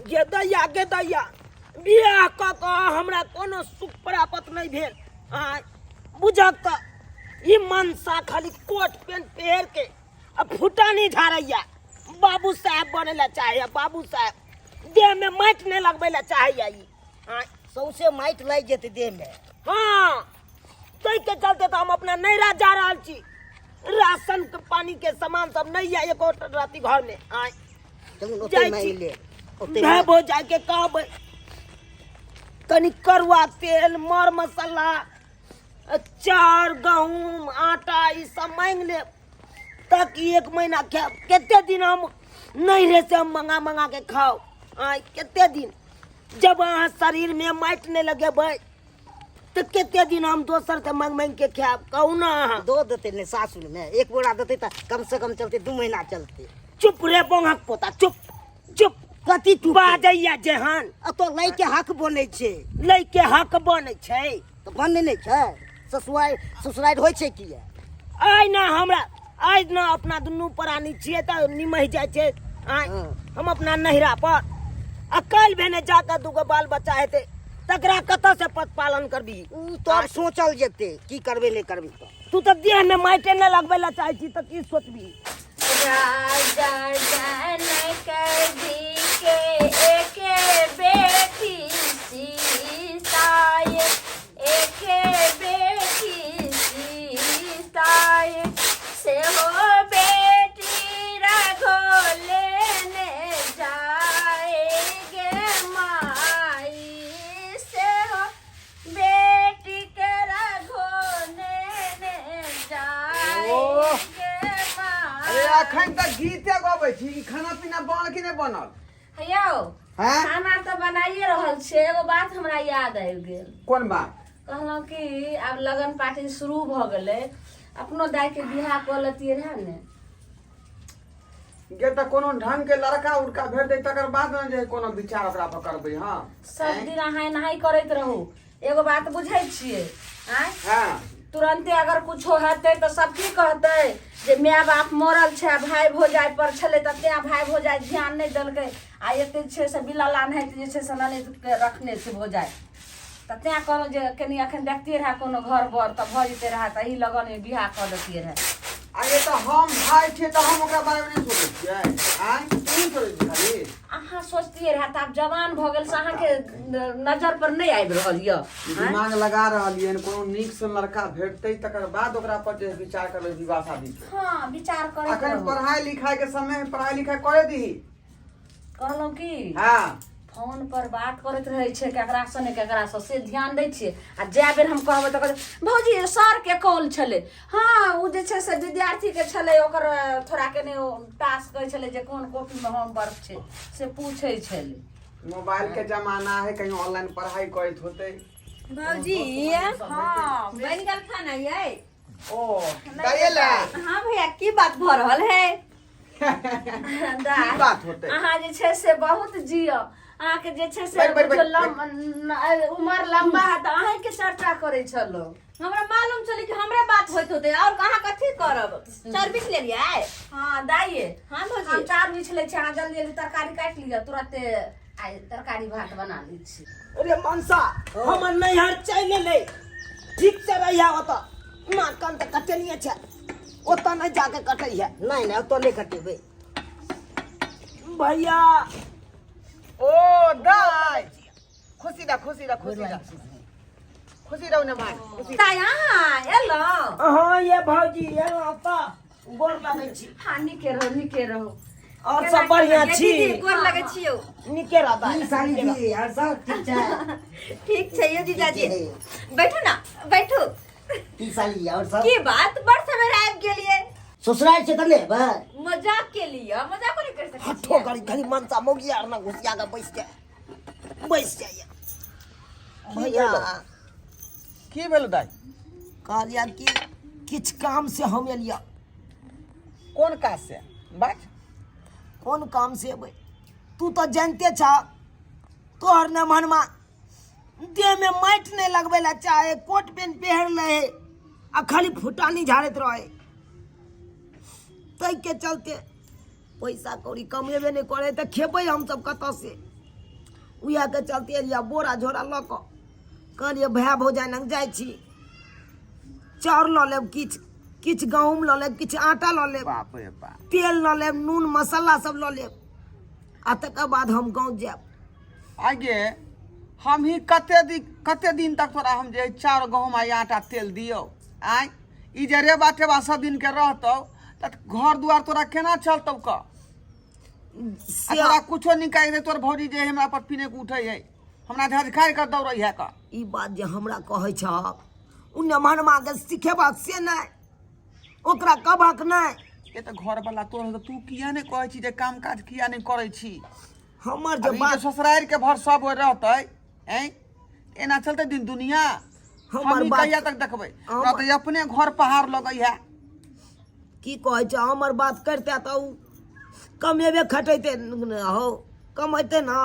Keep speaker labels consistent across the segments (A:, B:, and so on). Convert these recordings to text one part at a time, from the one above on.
A: गे दैया, गे दैया, बियाह कऽ कऽ हमरा कोनो सुख प्राप्त नहि भेल। आँय बुझक तऽ ई मनसा खाली कोट पेंट पहिर के आ फुटानी झाड़ैया, बाबू साहेब बनै लए चाहैया, बाबू साहेब देह में माटि नहि लगबै लए चाहैया ई। आँय
B: सौंसे माटि लागि जेतै देह में।
A: हाँ, ताहिके चलते तऽ हम अपना नैहरा जा रहल छी। राशन के पानी के सामान सब नहीं है एको राति घर में। आय
B: चलू ओते
A: जाइ
B: मांगि
A: छी।
B: ले ओते
A: भाय भो जाके कहबै कनि करुआ तेल, मर मसाला, चाउर, गहूम, आटा ई सब मांगि लेब ताकि एक महीना खायब। कते दिन हम नैहरे से हम मंगा मंगा के खाउ? आय कते दिन? जब अहाँ शरीर में माटि नहि लगेबै तऽ कते दिन हम दोसर से मांगि मांगि के खायब? कहू ना अहाँ।
B: दो देतै ने सासुर में, एक बोरा देतै तऽ कम से कम चलतै 2 महीना चलतै।
A: चुप रे बोंगक पोता, चुप चुप।
B: कथी चुप?
A: बाजैया जेहन।
B: अतऽ लै के हक बनै छै।
A: लै के हक बनै छै
B: तऽ बनै नहि छै? ससुरारि ससुरारि होइ छै किया?
A: आइ ना हमरा, आइ ना अपना दुनू प्राणी छियै तऽ निमहि जाइ छै। आइ हम अपना नैहरा पर आ काल्हि भेने जाकऽ दूगो बाल बच्चा हेतै तकरा कतऽ से पालन करबी?
B: उ तऽ आब सोचल जेतै की करबै नहि करबै। तऽ
A: तू तऽ देह में माटि नहि लगबै लए चाहै छी तऽ की सोचबी?
C: राजा जनक जी के एके बेटी सीताय, एके बेटी सीताय, सेहो बेटी रघो लेने जाए गे माई, सेहो बेटी के रघो नेने जाए
D: ओह।
C: गे
D: अरे
C: माई।
D: अखन तक गीते गबै छी कि खाना पीना बनल कि नहि बनल?
C: हेयौ,
D: हैं?
C: खाना तऽ बनाइए रहल छियै। एगो बात हमरा याद आबि गेल।
D: कोन बात?
C: कहलहुँ कि आब लगन पार्टी शुरू भऽ गेलै, अपनो दाइके बियाह कऽ लेतियै रहए ने।
D: गे तऽ कोनो ढंग के लड़का उड़का भेट दे तकर बाद ने जे कोनो विचार ओकरा पर करबै। हँ,
C: सब दिन अहाँ एनाही करैत रहू। एगो बात बुझै छियै? आँय,
D: हँ,
C: तुरन्ते अगर कुछो हेतै तऽ सब की कहतै जे माय बाप मरल छै आ भाय भौजाइ पर छलै तऽ तें भाय भौजाइ ध्यान नहि देलकै आ एते छै से बिलाला नहाइत जे छै से ननैदके रखने छै भौजाइ। तऽ तें कहलहुँ जे कनि एखन देखतियै रहए कोनो घर बर तऽ भऽ जेतै रहए तऽ एहि लगनमे बियाह कऽ देतियै रहए।
D: अरे तऽ हम भाय छियै तऽ हम ओकरा बारे मे नहि सोचै छियै? आँय, तू सोचै छी खाली?
C: अहाँ सोचतियै रहए तऽ आब जवान भऽ गेल से अहाँके नजर पर नहि आबि रहल यऽ?
D: दिमाग लगा रहलियै हन, कोनो नीक सन लड़का भेटतै तकर बाद ओकरा पर जे विचार करबै विवाह शादी के।
C: हँ, विचार करैत
D: अखन
C: रहू।
D: पढ़ाई लिखाई के समय है, पढ़ाई लिखाई करे दीही।
C: कहलहुँ की,
D: हँ,
C: फोन पर बात करैत रहै छै केकरासँ ने केकरासँ, से ध्यान दै छियै? आ जए बेर हम कहबै तऽ कहै छै, भौजी सरके कॉल छलै। हँ, ओ जे छै से विद्यार्थीके छलै, ओकर थोड़ा कनि ओ टास्क कहै छलै जे कोन कॉपीमे होमवर्क छै से पूछै छलै।
D: मोबाइल के जमाना है, कहीं ऑनलाइन पढ़ाई करैत होते।
E: भौजी,
C: हँ,
E: बनि गेल खाना यै?
D: ओ दैला।
E: हाँ भैया, की बात भऽ रहल है?
D: की बात होते?
C: अहाँ जे छै से बहुत जियो, अहाँके जे छै से
D: बैठ, बैठ,
C: बुझियौ
D: बैठ,
C: उमर लम्बा है तऽ अहींके चर्चा करै छलहुँ।
E: हमरा मालूम छलै कि हमरे बात होइत होते और अहाँ कथी करब। चाउर बीछ लेलियै?
C: हँ दाइये।
E: हाँ भौजी।
C: हम चाउर बीछ लै छी, अहाँ जल्दी जल्दी तरकारी काटि लिअ, तुरते आइ तरकारी भात बना लै छी।
A: अरे मनसा, हमर नैहर चलि एलै, ठीक से रहिया ओतऽ। नाक कान तऽ कटेलिए छै, ओतऽ नहि जाके कटै है।
B: नहि नहि, ओतऽ नहि कटेबै।
A: भैया।
D: ओ दाइ, खुशी रह, खुशी रह, खुशी रह, खुशी रहू ने भाई, खुशी।
C: दाइ, अहाँ एलहुँ?
A: हाँ ये भौजी, एलहुँ तऽ गोर लगै छी।
C: हँ, नीके रहू, नीके रहू।
A: और सब बढ़िया छी?
E: दीदी, गोर लगै छियौ।
A: नीके रह दाइ।
B: की साली जी, और सब ठीक छै?
E: ठीक छै यौ जीजाजी, बैठू ना, बैठू।
B: की साली, और सब?
E: की बात, बड़ समय आबि गेलियै?
B: ससुराल छै तऽ लेबै।
E: मजाक के लिए मजाक नहीं कर सकै
A: हठो
E: छियै।
A: घड़ी घड़ी मनसा मौगी आर ना घुसिया के बैस जाय, बैस जाइए। भैया।
D: की भेल दाइ?
A: कहलियै कि किछु काम से हम एलियै।
D: कोन काज से बात?
A: कोन काम से एबै, तू तऽ जानिते छह, तोहर ने मनमा देहमे माटि नहि लगबै लए चाहे, कोट पेंट पहिर लै है आ खाली फुटानी झाड़ैत रहै। ताहिके चलते पैसा कौड़ी कमेबे नहि करै तऽ खेबै हमसब कतऽ से? उएहके चलते एलियै बोरा झोरा लऽ कऽ। कहलियै भाय भौजाइ लग जाइ छी, चाउर लऽ लेब, किछु किछु गहूँम लऽ लेब, किछु आटा लऽ लेब,
D: बाप रे बाप,
A: तेल लऽ लेब, नून मसाला सब लऽ लेब, आ तकर बाद हम गाँव जायब।
D: आगे हम ही कते दिन, कते दिन तक तोरा हम जे चाउर गहूँम आ आटा तेल दियौ? आँय, ई जे रेबा टेबा सब दिन के रहतौ तऽ घर दुआर तोरा केना चलतौ? क
A: से
D: तोरा कुछो निकालि दे तोर भौजी जे हमरा पर पीने के उठै है, हमरा झझकारि कऽ दौड़ै है का।
A: ई बात जे हमरा कहै छहक, ओ नमहरमा के सिखेबाक से नहि, ओकरा कहबाक नहि।
D: ए तऽ घर वाला तोर तऽ तू किया नहि कहै छी जे काम काज किया नहि करै छी?
A: हमर जे
D: अब ई जे
A: बात
D: ससुरारि के भर सब रहतै, ऐं एना चलतै दिन दुनिया?
A: हमर
D: हम ई
A: बात
D: कहिया तक देखबै? हमरा तऽ अपने घर पहाड़ लगै है।
A: की कहै छै, हमर बात करिते तऽ ओ कमेबे खटेते हो, कमेते ना,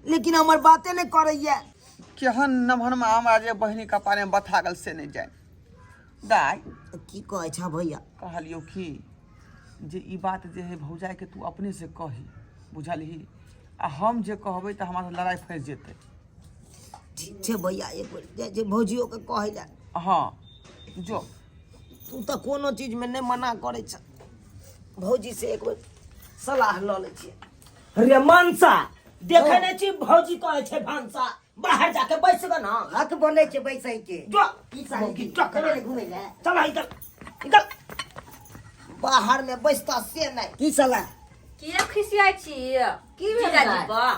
A: लेकिन हमर बाते नहि करैया।
D: केहन नमहरमा हमरा जे बहिनी कपारे में बथा गेल से नहि जाय। दाइ,
A: की कहै छ भैया?
D: कहलियौ की जे ई बात जे है भौजाई के तू अपने से कही, बुझलही? आ हम जे कहबै तऽ हमरा से लड़ाई फँसि जेतै।
A: ठीक छै भैया, एक बेर जाइ छै भौजियोके कहै लए।
D: हँ जो।
A: तू तऽ कोनो चीजमे नहि मना करै छ। भौजी से एक बेर सलाह लऽ लै छियै। रे मनसा, देखै नहि छी भौजी कहै छै भानसा, बाहर जाके बैस ग ना।
B: हक बनै छै बैसै के।
A: जो।
B: की साली
A: मौगी
B: की?
A: टक
B: चलै ने घुमै लए।
A: चल इधर इधर, बाहर में बैसता से नहीं।
B: की सलाह?
E: किया खिसियाइ छी?
C: की भेल
E: जीजाजी
C: दाइ?
E: पर?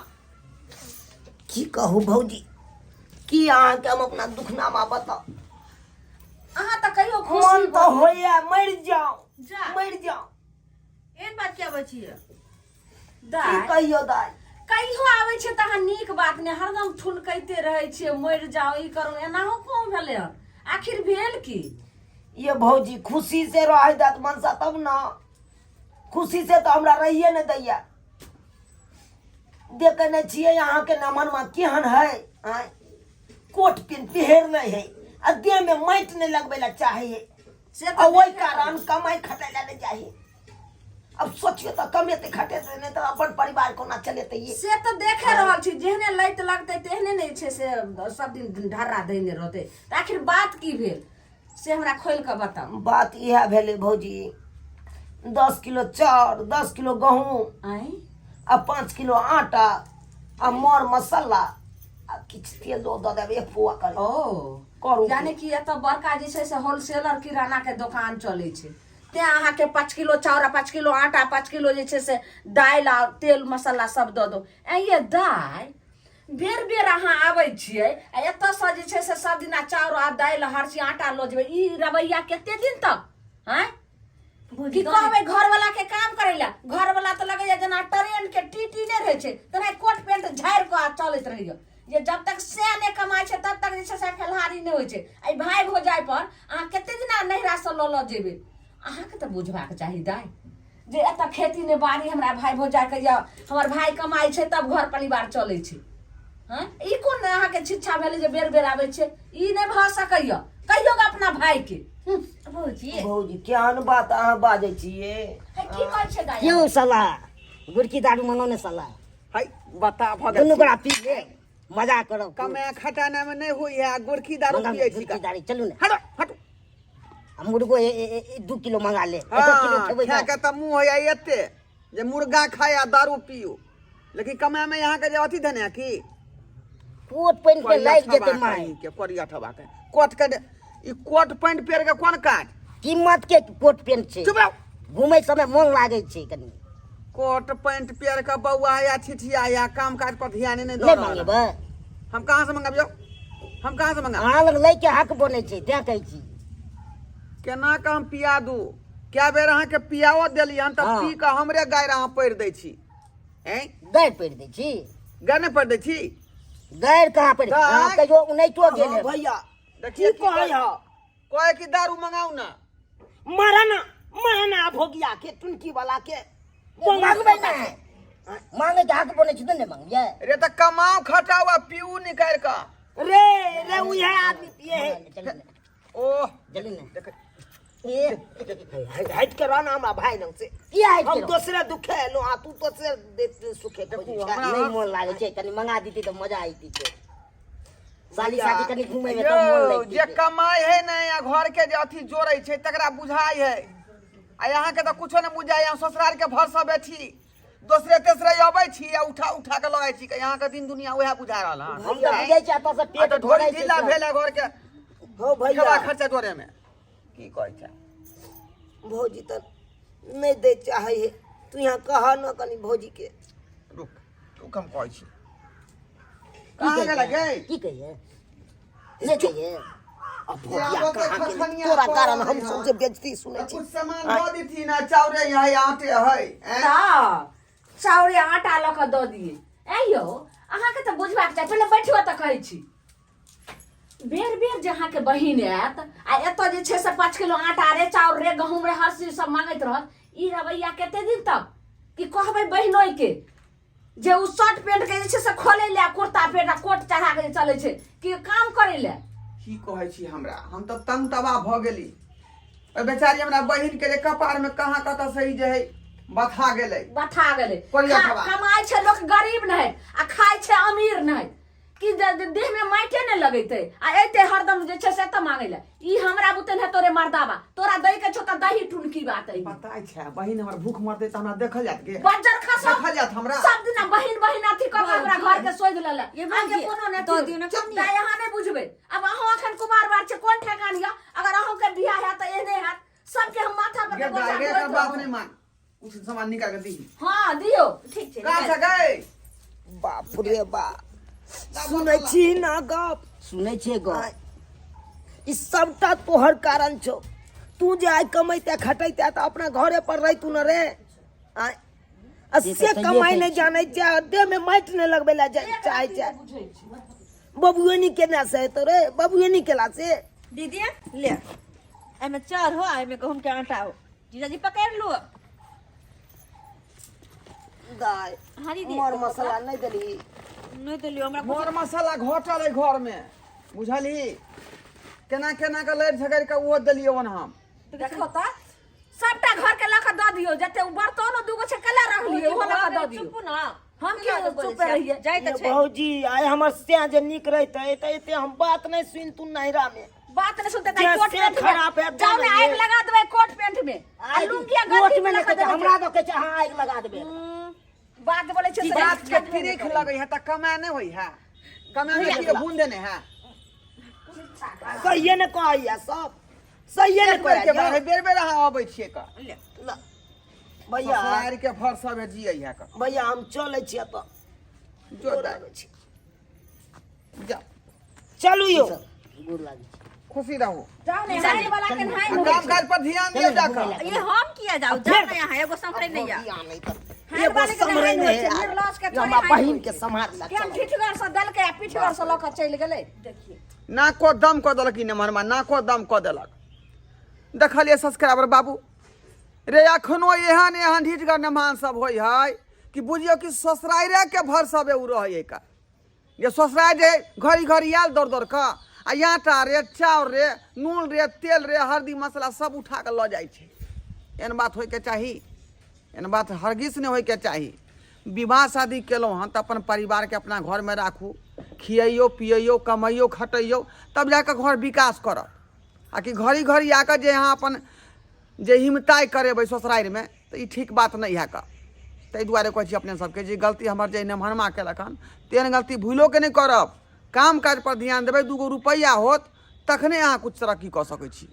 A: की कहू भौजी, की अहाँके हम अपना दुखनामा बताउ?
C: अहाँ तऽ कहियो खुशी
A: मन तऽ होइया मरि जाउ।
E: जा।
A: मरि जाउ।
E: एहन बात किया बजै छियै?
A: की
C: दाइ,
A: कहियो दाइ,
C: कहियो आबै छै तऽ अहाँ नीक बात नहि, हरदम ठुनकैते रहै छियै, मरि जाउ, ई करू। एनाहो कोन भेलै हन? आखिर भेल की?
A: ये भौजी, खुशी से रह देत मनसा तब ना। खुशी से तऽ हमरा रहिए नहि दैया। देखे नहि छियै अहाँके नमनमा केहन है? आँय, कोट पेंट पहिर लै है आ देह में माटि नहि लगबै लए चाहे है।
C: से
A: आ
C: तऽ
A: ओहि कारण कमाइ खटाइ लए नहि जाइ है। अब सोचियो तऽ कमेतै खटेतै नहि तऽ अपन परिवार कोना चलेतै ये?
C: से तऽ देखे रहल छी, जेहने लैत लगतै तेहने नहि छै से सब दिन ढर्रा देने रहतै। तऽ आखिर बात की भेल से हमरा खोलि कऽ बताउ।
A: बात इएह भेलै भौजी, 10 किलो चाउर, 10 किलो गहूँम
C: आँय,
A: आ 5 किलो आटा आ मर मसाला आ किछु तेल दऽ देब एक पौआ कर
C: ओ
A: करू।
C: यानी कि एतऽ बड़का जे छै से होलसेलर किराना के दोकान चलै छै, तें अहाँके 5 किलो चाउर आ 5 किलो आटा, 5 किलो जे छै से दालि आ तेल मसाला सब दऽ दो। ऐं ये दाइ, बेर बेर अहाँ आबै छियै आ एतऽसँ जे छै से सब दिना चाउर आ दालि हर चीज आटा लऽ जेबै, ई रवैया कते दिन तक? आँय, की कहबै घरवाला के काम करै लए? घरवाला तऽ लगैया जेना ट्रेन के टीटी नहि रहै छै तेना कोट पेंट झाड़ि कऽ आ चलैत रहैया, जे जब तक सएह नहि कमाइ छै तब तक जे छै से फलहारी नहि होइ छै। एहि भाय भौजाइ पर अहाँ कते दिना नैहरासँ लऽ लऽ जेबै? अहाँके तऽ बुझबाक चाही दाइ जे एतऽ खेती नहि बाड़ी हमरा भाय भौजाइके यऽ, हमर भाय कमाइ छै तब घर परिवार चलै छै। हँ, ई कोन अहाँके शिक्षा भेलै जे बेर बेर आबै छै? ई नहि भऽ सकैया कहियो अपना भायके।
E: भौजी,
A: भौजी, केहन बात अहाँ बाजै छियै?
C: हे, की कहै छै दाइ?
B: क्यों साला, गुड़की दारू मंगाओ ने साला।
D: है बता भऽ गेल।
B: दुनू गोरा पी ले, मजा करब।
D: कमाए खटाना में नहीं होई है, गोरखी दारू
B: मंगाओ ने,
D: पिए छी।
B: गुड़की दारू चलू ने।
D: हटो हटो।
B: आ मुर्गो 2 किलो मंगा ले, 1 किलो
D: हाँ,
B: खेबै।
D: खाए के तऽ मुँह होइया एते जे मुर्गा खाए आ दारू पियो, लेकिन कमाए में यहाँ के जे अथी धने है की
B: कोट पैंट पे लागि जेतै माय
D: के कोरिया ठबा के कोट के ई कोट पैंट पहिर के कोन काज?
B: कीमत के कोट पैंट छै।
D: चुप रहो।
B: घूमै समय मोन लागै छै कनि।
D: कोट पैंट पहिर के बौआ या छिठिया या काम काज पर ध्यान नहि दऽ
B: नहि
D: रहल।
B: मंगेबै?
D: हम कहाँ से मंगाबियौ? हम कहाँ से मंगा?
B: अहाँ लग लै के हक बनै छै तें कहै छी।
D: केना के हम पिया दू? कए बेर अहाँके पियाओ देली हन तऽ
B: हाँ।
D: पी कऽ हमरे गारि अहाँ पढ़ि दै छी। ऐं,
B: गारि पढ़ि दै छी?
D: गारि नहि पढ़ि दै छी?
B: गारि कहाँ पढ़ि?
D: दाइ।
B: अहाँ कहियो उनैतो गेल
A: हाँ,
B: हेबै।
A: भैया,
D: देखिए
A: की कहै हौ?
D: कहै कि दारू मंगाउ ना।
A: मरना मरना भोगिया के टुनकी वाला के
B: मंगबै नहि, मांगे के हक बनै छै तऽ नहि मंगियै।
D: रे तऽ कमाउ खटाउ आ पीऊ निकालि कऽ।
A: रे रे, उहे आदमी पिए है।
B: चलू ने।
D: ओह,
B: चलू ने।
D: देख।
B: ए
A: हट के रह ना हमरा भाई लंग से।
B: किया हटि के
A: हम
B: रहू?
A: दोसरे दुखे एलहुँ आ तू दोसरे सुखे खोजै
D: देखू,
A: छै।
D: हमरा
B: नहीं मोन लागै छै, कनि मंगा दीती तऽ मजा आइती छै। साली साथी कनि घूमे में तऽ मोन
D: यौ
B: लगती
D: जे कमाइ है ने आ घर के जे अथी जोड़ै छै तकरा बुझाइ है, आ अहाँके तऽ कुछो नहि बुझाइ। अहाँ ससुराल के भरसँ बेटी दोसरे तेसरे अबै छी आ उठा उठा के लगै छी अहाँके दिन दुनिया उएह बुझा रहल हन।
B: हम तऽ बुझै छी एतऽ से
D: आ
B: पेट
D: तऽ ढोरी
B: भरै छै
D: ढीला
B: सब।
D: भेल है घर के
A: हो भैया
D: खेबा खर्चा जोड़े में की कहै छै?
A: भौजी तऽ नहि दै चाहै है, तू यहाँ कह न कनि भौजी के।
D: रुक रुक, हम कहै छी।
B: की
D: कहाँ
B: कहियै?
D: गेलै गे?
B: की कहियै? नहि कहियै?
A: आ भौजिया
D: आबो तऽ
A: कहाँ गेलै?
D: खखनिया
A: तोरा
D: पड़ल
A: कारण हम
D: है।
A: सौंसे बेइज्जती सुनै
D: तऽ
A: छी।
D: कुछ सामान दऽ देथिन आ चाउरे है आटे है ऐं?
C: तऽ चाउरे आटा लऽ कऽ दऽ दियै। ऐ यौ, अहाँके तऽ बुझबाक चाही। पहिले बैठियो तऽ कहै छी। बेर बेर जे अहाँके बहिन आयत आ एतऽ जे छै से 5 किलो आटा रे, चाउर रे, गहूँम रे, हर चीज सब मांगैत रहत, ई रवैया कते दिन तक? कि कहबै बहिनोइ के जे उ शर्ट पेंट के जे छै से खोलै ले, कुर्ता पेंट आ कोट चढ़ा के जे चलै छै कि काम करै ले?
D: की कहै छी हमरा, हम तऽ तंग तबाह भऽ गेली। ओहि बेचारी हमरा बहिन के जे कपार में कहाँ कतऽ से ई जे है बथा गेलै।
C: बथा गेलै।
D: कोरिया खबा।
C: कमाइ छै लोक गरीब नहि आ खाइ छै अमीर नहि, कि देह में माइटे नहि लगेतै आ एते हरदम जे छै से एतऽ मांगै ले। ई हमरा बुते नहि तोरे मर्दाबा, तोरा दै के छौ तऽ दही टुनकी बात है।
D: पता छै बहिन हमर भूख मरतै तऽ हमरा देखल जायत गे?
C: बज्जर खसो।
D: देखल जायत हमरा?
C: सब दिना बहिन बहिन अथी कऽ के हमरा घर के सोधि लेले।
E: ये
C: अहाँके
E: भौजी,
C: कोनो नहि
E: दऽ दियौ ने
C: चुप
E: कनि।
C: दाइ, अहाँ नहि बुझबै। आब अहूँ अखन कुमार बार छै, कोन ठेकान यऽ? अगर अहूँके बियाह हैत तऽ एहने हैत। सबके हम माथा पर
D: गे
C: के
D: दाइ
C: बोझा
D: गे, एकर
C: ढोइत
D: बात
C: रहब।
D: नहि मान, कुछ सामान निकाल के दीही।
C: हँ दियौ।
E: ठीक छै।
D: कहाँ छै गै?
A: बाप रे बाप, सुनै छी ना गप?
B: सुनै छियै गप।
A: ई सबटा तोहर कारण छौ। तू जे आइ कमैते खटैते तऽ अपना घरे पर रहितू न रे। आँय, आ
B: से तऽ
A: से
B: सहिए
A: कमाइ
B: कहै
A: नहि
B: छी।
A: जानै छै आ देहमे माटि नहि लगबै लए चाहै छै। बबुएनी केना से हेतौ रे? बबुएनी केला से?
E: दीदी ले, एहिमे चाउर हो आ एहिमे गहूँम के आटा हो। जीजाजी पकड़ लू।
A: दाय।
E: हाँ दीदी।
A: मर मसाला नहि देली?
E: नहीं देलियो हमरा कुछ।
D: मर मसाला घटल है घर में, बुझलही? केना केना के लड़ि झगड़ि के ओहो देलियै ओन हम।
C: देखो तऽ सबटा घर के लऽ कऽ दऽ दियौ। जते उ बर्तनो दूगो छै कला रखलियै, ओहो लऽ कऽ दऽ दियौ।
E: चुप ना।
C: हम की चुप रहियै?
E: जाइ तऽ छै।
A: भौजी, आइ हमर स्या जे नीक रहितै तऽ एते हम बात नहि सुनितु नैहरा में।
C: बात नहीं सुनते
A: जे
C: तऽ कोट
A: से
C: पेंट में
A: खराब है,
C: जाओ ने,
A: जाने।
C: आगि लगा देबै कोट पेंट में आ लुंगिया
B: कोट
C: गंजी
B: में
C: में
B: नहि
C: लगा
B: कहै छै,
C: देबै।
B: हमरा दऽ कहै छै अहाँ आगि लगा देबै।
C: बात बोलै छै से
D: बात के तिरिख लगै है तऽ कमाए नहि होइ है? कमाए नहि कि बूंदे नहि है?
A: सहिए ने कहैया सब, सहिए ने
D: एक बेर के
A: कहैया।
D: बात है, बेर बेर अहाँ अबै छियै का
A: ला, भैया।
D: ससुरारि के भर सब जियै है का।
A: भैया, हम चलै छियै तऽ।
D: जो दाइ।
A: छी।
D: जा।
A: चलू यौ।
B: गोर लागै छी।
D: खुशी रहू।
C: जाओ ने, हाइन वाला के हाइन
D: आ
C: होइ
D: काम
C: छै।
D: काज पर ध्यान दियौ जाकऽ।
E: ये हम किया जाऊ? जाओ ना, यहाँ एगो संभरे नहीं या।
A: भौजिया नहि तऽ
C: हाइन
A: एगो
C: वाले के
A: सम्हरै
C: हाइन होइ
A: नहि
C: छै,
A: है।
C: निर्लज के थोड़े
A: हमरा
C: हाइन
A: बहिन
C: होइ
A: के
C: छै।
A: सम्हार ला।
C: केहन ठिठगर से देलकै आ पिठगर से लऽ कऽ चलि गेलै।
E: देखिए।
D: नाको दम कऽ देलक ई नमहरमा, नाको दम कऽ देलक। देखलियै सब्सक्राइबर बाबू रे, एखनो एहन एहन ढीठगर मेहमान सब होइ है कि बुझियौ कि ससुराइरे के भर सब उ रहै है का, जे ससुरारि जे घड़ी घड़ी आयल दौड़ दौड़ कऽ आ आटा रे, चाउर रे, नून रे, तेल रे, हल्दी मसाला सब उठा कऽ लऽ जाइ छै। एहन बात होइके चाही? एहन बात हरगिज नहि होइके चाही। विवाह शादी केलहुँ हँ तऽ अपन परिवारके अपना घरमे राखू, खियैयौ पियैयौ, कमैयौ खटैयौ, तब जा कऽ घर विकास करत। आ कि घड़ी घड़ी आकऽ जे अहाँ अपन जे हिमताइ करेबै ससुरारिमे तऽ ई ठीक बात नहि है कऽ। ताहि दुआरे कहै छी अपने सबके जे गलती हमर जे नमहरमा केलक हन, तेहन गलती भूलोके नहि करब। काम काज पर ध्यान देबै, दूगो रुपैआ होत तखने अहाँ किछु तरक्की कऽ सकै छी।